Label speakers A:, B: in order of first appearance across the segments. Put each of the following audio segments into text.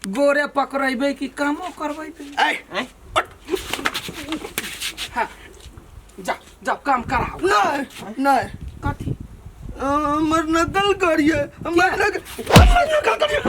A: गोरे पकड़ेबै कि कामो करबेबै?
B: ऐ,
A: हाँ, जा जा, काम कराओ।
B: नहीं नहीं।
A: कथी?
B: हमर नकल करिए, हमर नकल, हमर नकल करिए,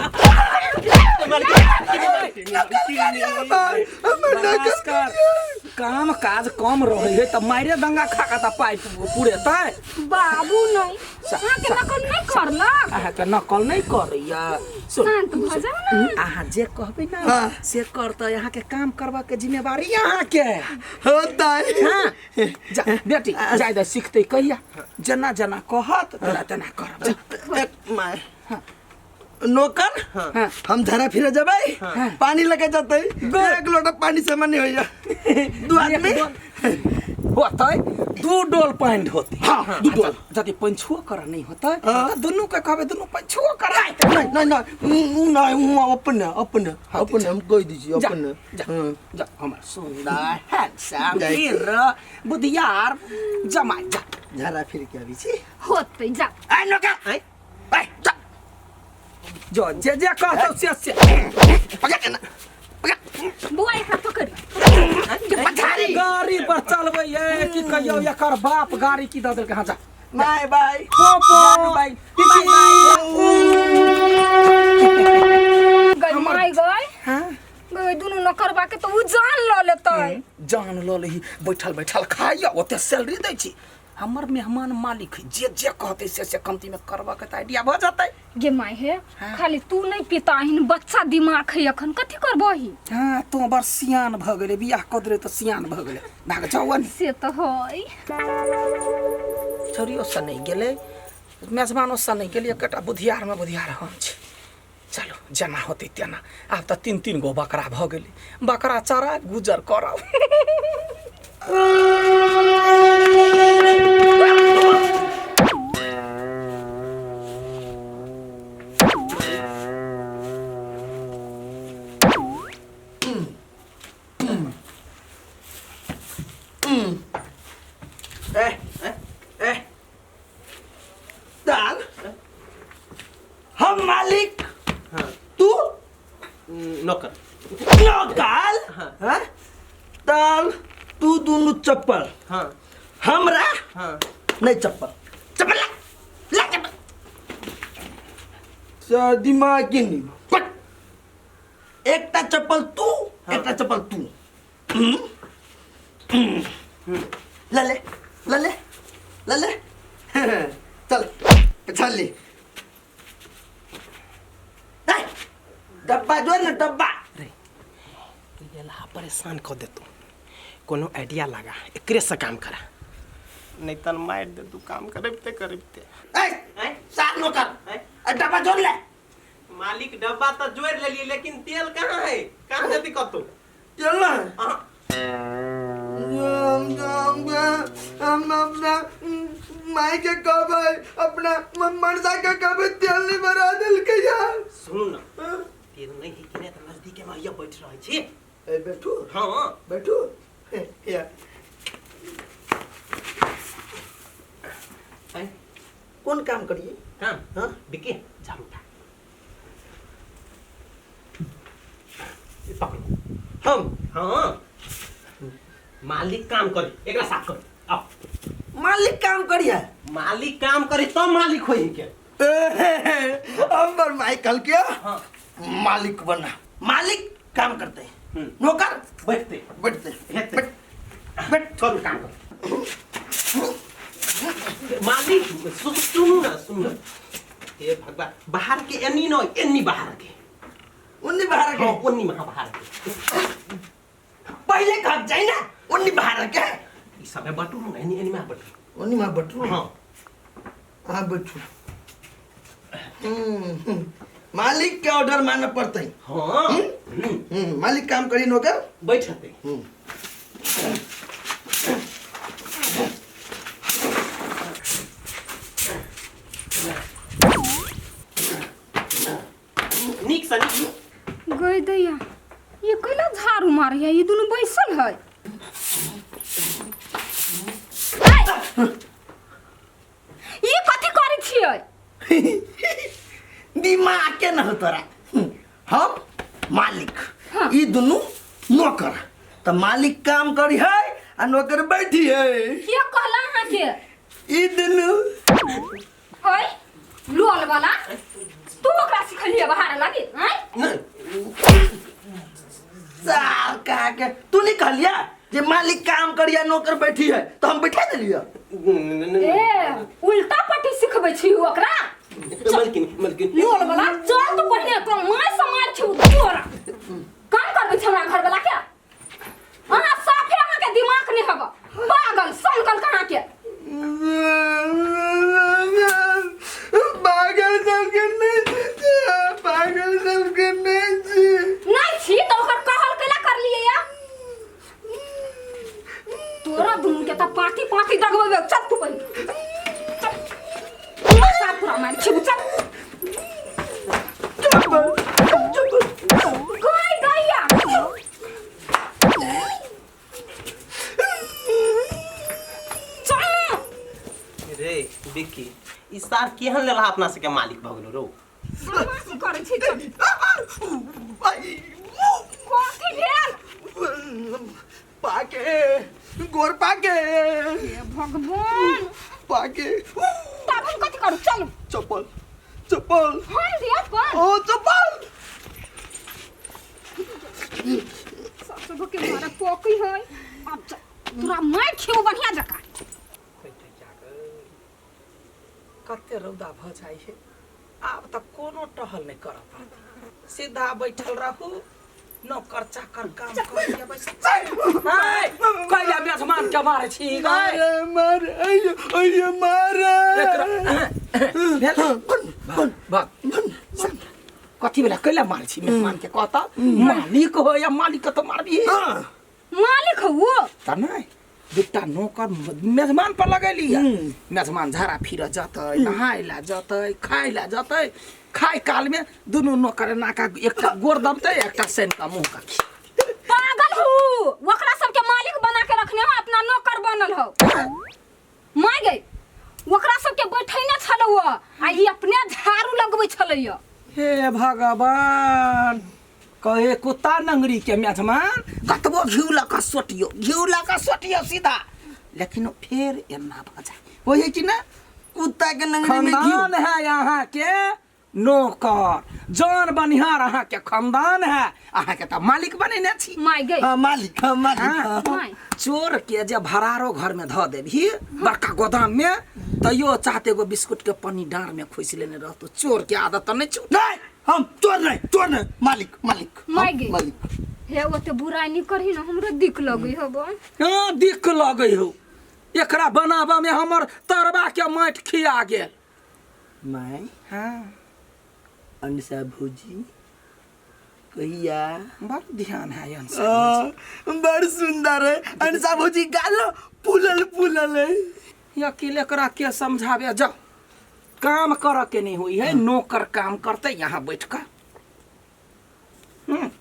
B: नकल करिए हमर, हमर नकल
A: नमस्कार।
B: करिए।
A: काम काज कम रहे है तऽ मारे दंगा खा के तऽ पाइ पुरेतै।
C: बाबू नहीं, अहाँके नकल नहीं करलक।
A: अहाँके नकल नहि करैया, सुन।
C: शांत भऽ जाउ ने।
A: अहाँ जे कहबै ने
B: हाँ।
A: से करतै। अहाँके काम करबा के जिम्मेवारी अहाँके
B: होतै।
A: हाँ, जा बेटी, जाय दे, सिखतै कहिया? जेना जेना कहत तेना तेना करब, जा।
B: एक माय नौकर।
A: हाँ।
B: हम झरा फिरे जबै,
A: हाँ।
B: पानी लगे जतै, एक लोटा पानी से नहीं होइया दू आदमी।
A: होतै, दू डोल पानि ढोतै।
B: हाँ, दू डोल।
A: यदि पानि छुओ कर नहि होतै
B: हाँ।
A: तऽ दुनू के कहबै, दुनू पानि छुओ करा।
B: नहीं नहीं नहीं, उ नहीं, उ अपने अपने अपने हम कह दीजिए।
A: जा,
B: अपने।
A: जा।
B: हाँ।
A: जा, हमर सुंदर हैंडसम
B: जाइ छी।
A: हीरो बुधियार जमाइ, जा।
B: झरा फिर के अबै छी।
C: होतै, जा।
B: आइ नौकर,
D: आँय?
B: आइ जा।
A: जो जे जे कहतौ से से।
B: पकड़ के ना, पकड़।
C: बुआ, एकरा पकड़।
B: पछाड़ी।
A: गाड़ी पर चलबै ये की कहियौ, एकर बाप गाड़ी की दऽ देलकै। हाँ, जा।
B: बाय बाय।
A: पोपो
B: बाय।
C: गई माय गई।
A: हाँ।
C: गई, दुनू नौकरबा के तऽ उ जान लऽ लेतै।
A: जान लऽ लही, बैठल बैठल खाइया, ओते सैलरी दै छी। हमर मेहमान मालिक है, जे जे कहतै से से कमती में करबऽ के तऽ आइडिया भऽ जेतै।
C: गे माय हे, खाली तू नहीं पिताहिन, बच्चा दिमाग है अखन, कथी करबही?
A: हाँ, तू बड़ सियान भऽ गेलै, बियाह कऽ देले तऽ सियान भऽ गेलै। भाग जाउ ने।
C: से तऽ है।
A: छौड़ियो से नहि गेलै, मेजबानो से नहि गेलै, एकटा बुधियारमे बुधियार हम छी। चलो, जेना होतै तेना। आब तऽ तीन तीन गो बकरा भऽ गेलै, बकरा चरा गुजर करब।
B: ए ए, दाल, हम मालिक।
D: हाँ।
B: तू
D: नौकर।
B: नौकर। हाँ? दाल, तू दुनू चप्पल।
D: हाँ।
B: हमरा
D: हाँ।
B: नहीं, चप्पल, चप्पल ला, ला चप्पल। सर दिमाग के नहीं पट। एकटा चप्पल तू, एकटा चप्पल तू। ले ले ले ले ले ले, चल चल ले। ए, डब्बा जो ना डब्बा।
D: गेला परेशान कऽ देतौ। कोनो आइडिया लगा, एकरे से काम करा, नहीं तन मारि दे तू काम करबिते करबिते।
B: ए साथ नौकर, ए, डब्बा जोड़ ले।
D: मालिक, डब्बा तऽ जोड़ि लेलियै, लेकिन तेल कहाँ है? कहाँ जेतै कतौ?
B: चल ना।
D: अहाँ
B: हम हम अपना माई के कहबै, अपना मनसा के कहबै, तेल नहीं भरा देलकै यार।
D: सुनू ने, तेल नहीं है कि नहीं तऽ नजदीके में हैया बैठ रहै छी।
B: ए बैठू।
D: हाँ।
B: बैठू या।
D: आँय?
B: कौन काम करिए?
D: काम?
B: हाँ।
D: बिकी, झाड़ू उठा, ई पकड़ू।
B: हम?
D: हाँ, मालिक काम करी, एकरा साफ करी, आओ।
B: मालिक काम करिए?
D: मालिक काम करी तब मालिक होई के।
B: हमर माई कल के
D: हाँ।
B: मालिक बना, मालिक काम करते हैं, नौकर
D: बैठते।
B: बैठते।
D: हेतै।
B: बैठ बैठ।
D: करू, काम करू मालिक। सुनू ना, सुनू ना, हे भगवान, बाहर के एनी न एनी बाहर के।
B: उन्नी बाहर के?
D: हाँ, ओन्नी महा बाहर के।
B: पहले कह जाए ना उन्नी बाहर के।
D: ई सबे बटू ना, एनी एनी मा बटू।
B: उन्नी मां बटू?
D: हाँ।
B: हाँ, बैठू। मालिक के ऑर्डर मानना पड़ता है।
D: हाँ।
B: मालिक काम करी, नौकर
D: बैठते। नीक से नीक।
C: गई दैया, ये कैला झाड़ू मारे है? ये दुनू बैसल है। ऐ! ये कथी करै छियै?
B: दिमाग के न हो तोरा। हम मालिक ई दुनू नौकर त मालिक काम करी है आ नौकर बैठी है
C: के कहला अहाँ के
B: ई दुनू
C: ओए लोल वाला तू ओकरा सिखलिए बाहर लागी हैं
B: साल कहा के तू नहीं कहलिया जे मालिक काम करी आ नौकर बैठी है तो हम बैठा देलिया
C: ए उल्टा पट्टी सिखबै छी ओकरा
D: मलकिन मलकिन
C: लोल वाला चल तू पहिने तो माय समार छी तोरा काम करबै छी हमरा घर वाला के अहाँ साफे अहाँ के दिमाग नहीं हब पागल सनकल कहाँ के
B: पागल सबके नहीं छी पागल सबके नहीं छी
C: नहीं छी तो ओकर कहल केला कर लिए या तोरा दुनू के त पाती पाती दगबे चल तू पहिने चल साफ पूरा मार छी चल गाय गैया चल
D: रे बिक्की ई सार केहन लेलहा अपना सबके मालिक भऽ गेलो रौ
C: बदमाशी करै छी चल कथी भेल
B: पाके गोर पाके
C: हे भगवान
B: पाके
C: तब हम कथी करू चलू
B: चप्पल चप्पल
C: हम दिया पर
B: ओ चप्पल
C: सब के मारा पोकी है अब चल तोरा मार खेबो बढ़िया जका
A: कते रौदा भऽ जाइ है आब तऽ कोनो टहल नहि करऽ पड़त सीधा बैठल रहू नौकर चाकर काम करिए बैसल कैला मेजमान के मारै छी गै?
B: मारे मारे अयो अयो मारे
A: भेल भाग कथी भेला कैला मारै छी मेजमान के कहता मालिक हो या मालिक के तऽ मारबी
C: मालिक हो वो
A: तऽ नहि दूटा नौकर मेजमान पर लगेली मेजमान झाड़ा फिर जतै नहाय ला जतै खाय ला जतै खाय काल में दुनू नौकर नाका एकटा गोर दबतै एकटा सैन का मुंह का
C: पागल हो ओकरा सबके मालिक बना के रखने हो अपना नौकर बनल हो माय गई ओकरा सबके बैठैने छलौ आ ई अपने झाड़ू लगबै छलैया
A: हे भगवान कहे कुत्ता नंगरी के मेजमान कतबो घिउ लऽ कऽ सोटियो घिउ लऽ कऽ सोटियो सीधा लेकिन फेर एना भऽ जाय होइ है कि ना
B: कुत्ता के नंगरी में घी
A: खानदान है यहाँ के नौकर जान बनिहार अहाँ के खानदान है अहाँ के तऽ मालिक बनेने छी
C: माय गई
B: हाँ मालिक हाँ मालिक
A: हाँ।
B: हाँ।
C: माय
A: चोर के जे भरारो घर में धऽ देबही बड़का गोदाम में तैयो चाहते एगो बिस्कुट के पन्नी डाँड़ में खोसि लेने रहतो चोर के आदत तऽ नहि छौ
B: नहीं हम चोर नहीं चोर नहीं मालिक मालिक
C: माय
B: हम
C: गई।
B: मालिक
C: हे ओते बुराई नहीं करही ना हमरो दिक लगै हबो
A: हाँ दिक्क लगै हौ एकरा बनाबऽ में हमर तरबा के माटि खिया गेल
B: माय
A: हाँ
B: अंसा भौजी कहिया
A: बड़ ध्यान है अंश
B: आ, बड़ सुंदर है अंसा भौजी गाल फूलल फूलल है
A: अकेले एकरा के समझावे जाओ काम करऽ के नहीं हुई है नौकर काम करते यहाँ बैठ कर
B: हाँ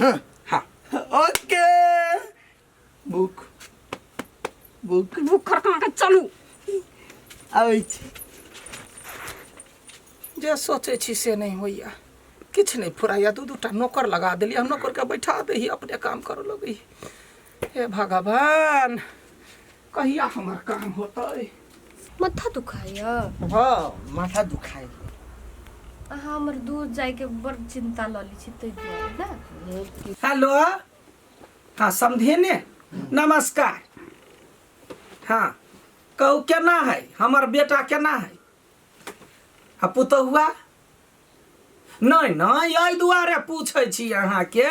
A: हाँ
B: ओके भूख भूख
C: भूख खड़का के चलू
B: आबै छी
A: जे सोचै छी से नहि होइया किछु नहि फुराइया दू दूटा नौकर लगा देलियै हम नौकरके बैठा दै अपने काम करऽ लगै हे भगवान कहिया हमर काम होतै
E: माथा दुखाइया
B: हाँ माथा दुखाइ
E: अहाँ हमर दूर जाइके बड़ चिंता लऽ लै छी ताहि दुआरे ने
A: हेलो हाँ समझे ने नमस्कार हाँ कहू केना है हमर बेटा केना है आ पुतहुआ नहि नहि एहि दुआरे पूछै छी अहाँके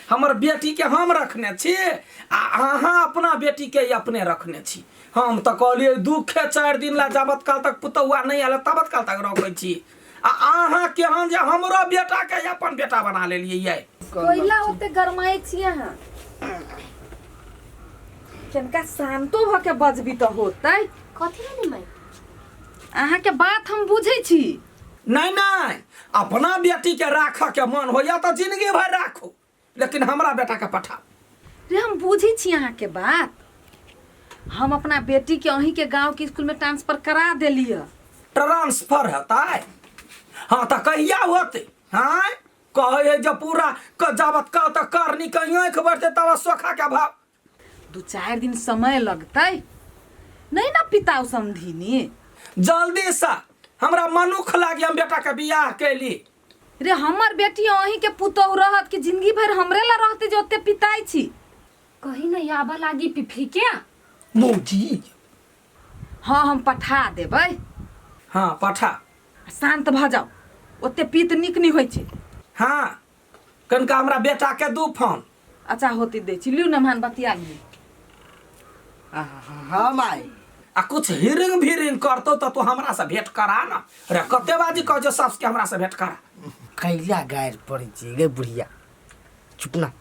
A: हमर बेटीके हम रखने छी आ अहाँ अपना बेटीके अपने रखने छी हम तऽ कहलियै दुखे चारि दिन ला जाबत काल तक पुतहुआ नहि आयल ताबत काल तक रखै छी आ अहाँ केहन जे हमरो बेटाके अपन बेटा बना लेलियै ये
E: कोइला ओते गरमाइ छी अहाँ
F: कनिका शान्तो भऽ के बजबी तऽ होतै
E: कथी भेलै माय
F: अहाँके बात हम बुझै छी
A: नहि नहि अपना बेटीके राखऽके मन होइए तऽ जिंदगी भरि राखू लेकिन हमरा बेटाके पठाउ
F: रे हम बुझै छी अहाँके बात हम अपना बेटीके अहीँके गाँवके स्कूलमे ट्रांसफर करा देलियै
A: ट्रांसफर हेतै हाँ तऽ कहिया होतै हाँ कहै है जे पूरा क जाबत कह तऽ करनी के आँखि बढ़तै तब सोखा के भाव।
F: 2-4 दिन समय लगतै नहीं ना पिताओ समधिनी।
A: जल्दी से हमरा मनुख लागी हम बेटा के बियाह कैली।
F: रे हमर बेटी अहीं के पुतोहु रहत कि जिंदगी भर हमरे ला रहते जे ओते पिताई छी।
C: कहीं नहीं आबा लागी पिफी के।
A: मौजी।
F: हाँ हम पठा देबै।
A: हाँ पठा।
F: शांत भऽ जाओ, ओते पीत नीक नहीं होइ छै।
A: हाँ कनिका हमरा बेटा के दू फोन।
F: अच्छा होती दै छी, लिउ ने मान बतिया लिउ।
B: हाँ माय।
A: आ कुछ हिरिंग भिरिंग करतो तो तू हमरा से भेंट करा ना। रे कते बाजी कह जो सास के हमरा से भेंट करा।
G: कैला गायर पड़ै छी गे बुढ़िया, चुप ना।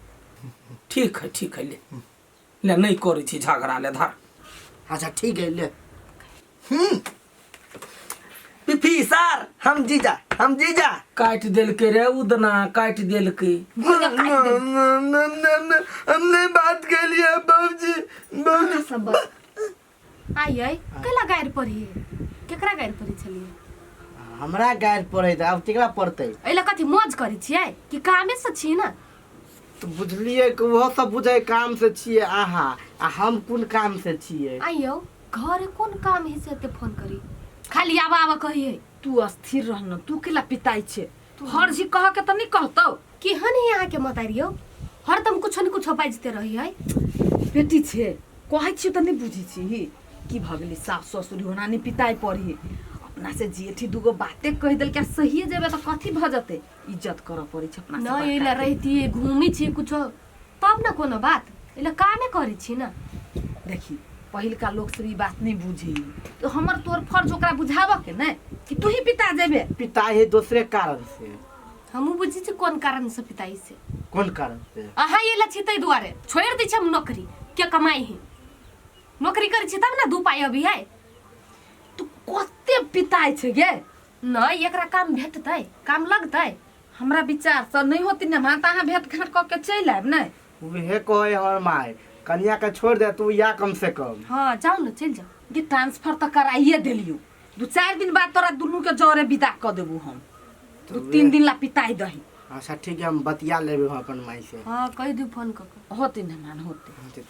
A: ठीक है ठीक है, ले ले नहीं करै छी झगड़ा, ले धर।
G: अच्छा ठीक है ले।
B: पिफी सर हम जीजा, हम जीजा।
A: काटि देलकै रे उदना, काटि देलकै।
B: हमने बात के लिए बाबूजी, बाबूजी।
E: सब बात। आई आई कैला गायर पड़ी, केकरा गायर पड़ी छलिए?
G: हमरा गायर पड़े त अब केकरा पड़तै?
E: एला कथी मौज करै छियै कि कामे से छी ना?
G: तो बुझलियै कि ओहो सब बुझै काम से छियै अहाँ, आ हम कोन काम से छियै?
E: आइयो घरे कोन काम है से एते फोन करी, खाली आवा आवा कहिए।
F: तू अस्थिर रह न, तू केला पिताई छे? तू हर जी कह के त नहीं कहतौ।
E: केहन है अहाँ के मतारियो, हरदम कुछो न कुछो बाजते रही है।
F: बेटी छे कहै छियौ त नहीं बुझै छी की भऽ गेलै सास ससुर होना नहीं पिताई पड़ी, अपना से जेठी दूगो बाते कहि देलकै सहिए जेबै त कथी भऽ जेतै? इज्जत करऽ पड़ै छै अपना से।
E: न एला रहितियै घूमै छी कुछो तब न कोनो बात, एला कामे करै छी ना।
F: देखी पहिलका लोक सब ई बात नहीं बुझे, तो हमर तोर फर्ज ओकरा बुझाबऽ के ने कि तू ही पिता जेबे।
G: पिता है दोसरे कारण से।
E: हमहूँ बुझै छी कोन कारण से पिताई से।
G: कोन कारण से?
E: अहाँ एला छी ताहि दुआरे छोड़ि दै छी हम नौकरी के, कमाई है नौकरी करै छी तब ने 2 पाइ अभी है।
F: तू कते पिताई छै गे?
E: नहीं एकरा काम भेटतै, काम लगतै।
F: हमरा विचार से नहीं होती ने त अहाँ भेंट घाट कऽ के चलि आयब ने।
G: उहे कहै हमर माय कनिया के छोड़ दे तू या कम से कम।
E: हाँ जाओ न चलि जाओ।
F: गे ट्रांसफर तऽ कराइए देलियौ, 2-4 दिन बाद तोरा दुनू के जरे विदा कऽ देबू हम, 2-3 दिन ला पिताई दही।
G: अच्छा ठीक है हम बतिया लेबै हम अपन माय से।
E: हाँ कहि दियौ फोन कऽ के।
F: होते ने मान होते।
G: होते।